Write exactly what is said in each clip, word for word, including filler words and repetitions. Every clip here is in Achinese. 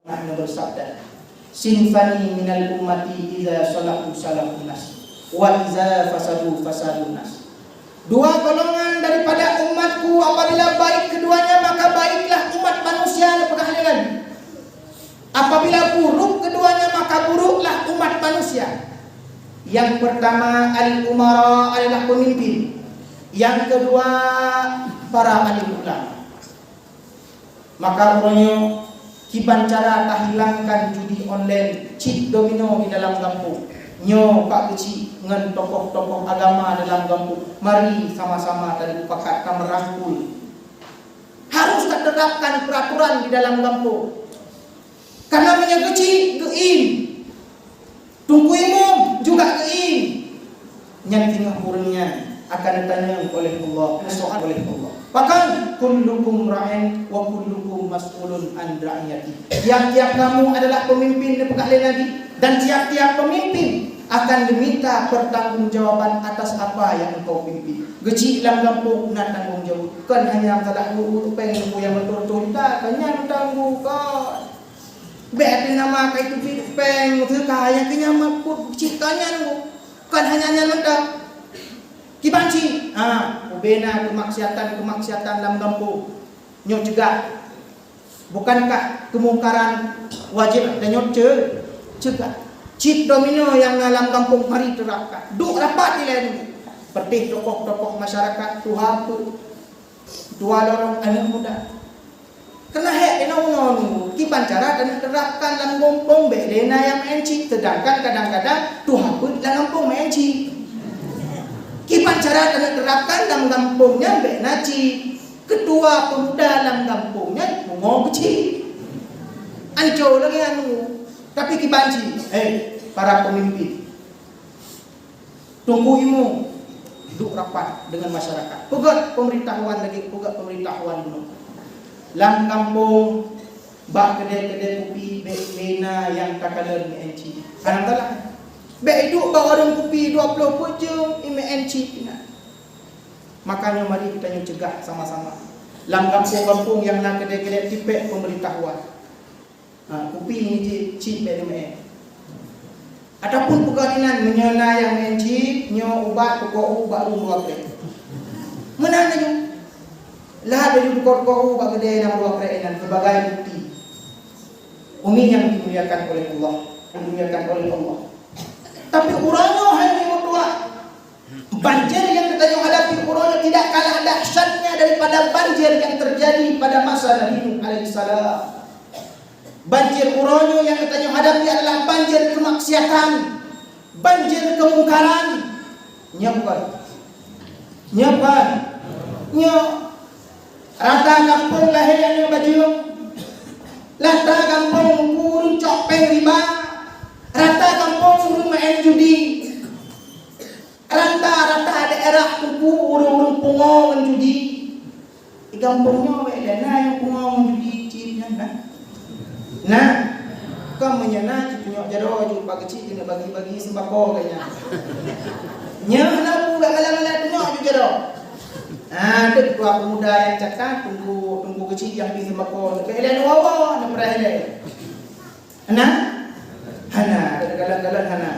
Pernah bersabda, "Sinfani minal ummati idza salahu salahun nas, wa idza fasadu fasadun nas." Dua golongan daripada umatku, apabila baik keduanya, maka baiklah umat manusia, peugah lé Nabi. Apabila buruk keduanya, maka buruklah umat manusia. Yang pertama, al-umara adalah pemimpin. Yang kedua, para alim ulama. Maka uroe nyoe, kiban cara tahilangkan judi online, chip domino di dalam gampông. Nyoe Pak Keuchik ngon tokoh-tokoh agama dalam gampông, mari sama-sama tamupakat tameurangkul. Harus taterapkan peraturan di dalam gampông. Karena meunyoe keuchik geuin, Teungku Imum juga geuin. Nyan teungoh ureuëng nyan akan ditanyong oleh Allah, meusoal oleh Allah. Pakon, "Kullukum ra'in wa kullukum mas'ulun an ra'iyati." Tiap-tiap kamu adalah pemimpin, dipeugah lé Nabi, dan tiap-tiap pemimpin akan diminta pertanggungjawaban atas apa yang engkau pimpin. Keuchik lam gampông na tanggong jaweueb. Kon hanya salah ureuëng péng nyang beutôi-beutôi, tak, kon nyan tanggong kon. Bék teuh nama kai teubiet péng teuka nyang keu nyan mak buet cit tanyan bu. Kon hanya nyan mantong. Kiban cit, ha, ubena keumaksiatan-keumaksiatan lam gampông. Nyoe cegah. Bukankah kemungkaran wajib tanyoe ce-, cegah? Chip domino nyang na lam gampông mari terapkan. Duek rapat ilée nyoe. Seperti tokoh-tokoh masyarakat, tuha peuet, tuha lorong, aneuk muda. Keunahék inoe-inoe nunggu, kiban cara taneuk terapkan lam gampông bék lé na nyang maén chip, sedangkan kadang-kadang tuha peuet lam gampông maén chip. Kiban cara taneuk terapkan lam gampông nyan bék na chip, keutua pemuda lam gampông nyan pungo keuchik. Ancô lagée nyan nunggu. Tapi kiban cit, hei, para pemimpin. Teungku Imum duek rapat deungon masyarakat. Peugét peumeurintahuan lagée peugét peumeurintahuan bunoe. Lam gampông, bak keudée-keudée kupi bék lé na nyang takalon meuén chip. Hana masalah. Bék iduek bak warong kupi dua ploh peuet jeuem imeuén chip inan. Maka nyoe mari geutanyoe cegah sama-sama. Lam gampông-gampông nyang na keudée-keudée tipék peumeurintahuan. Ha, kupi nijik chip bék neumeuén. Ataupun peugah inan meunyoe na nyang meuén chip, nyoe ubat peuko u bak rueng dua krek. Meunan laju. Lahat laju peuko-peuko u bak keudée nyang dua krek inan sebagai bukti. Umi nyang dimuliakan oleh Allah, dimuliakan oleh Allah. Tapi uroe nyoe hai meutuah, banjir nyang geutanyoe hadapi uroe nyoe tidak kalah dahsyatnya daripada banjir nyang terjadi pada masa Nabi Nuh alaihissalam. Banjir uroe nyoe nyang geutanyoe hadapi adalah banjir keumaksiatan, banjir keumungkaran. Nyoe bukan? Nyoe bukan? Nyoe rata gampông lahé nyoe bajeueng. Rata gampông ureuëng cok péng riba. Rata gampông ureuëng maén judi. Rata-rata daerah teungku ureuëng-ureuëng pungo ngon judi. Di gampông nyoe wék lé na nyang pungo ngon judi cit nyan na. Nah, kon meunyoe na cit tunyok jaroe ju bak keuchik keuneuk bagi-bagi sembako keu nyan. Nyoe na bu bak malam-malam tunyok ju jaroe. Ah, dek dua pemuda nyang catat tunggu tunggu keuchik nyang bri sembako. Keu ilée wawa na peurah ilée. Hana? Hana. Galon-galon hana.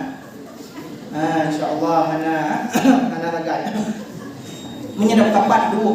Ha, insya Allah hana. Hana ragai. Meunyoe dapat dua.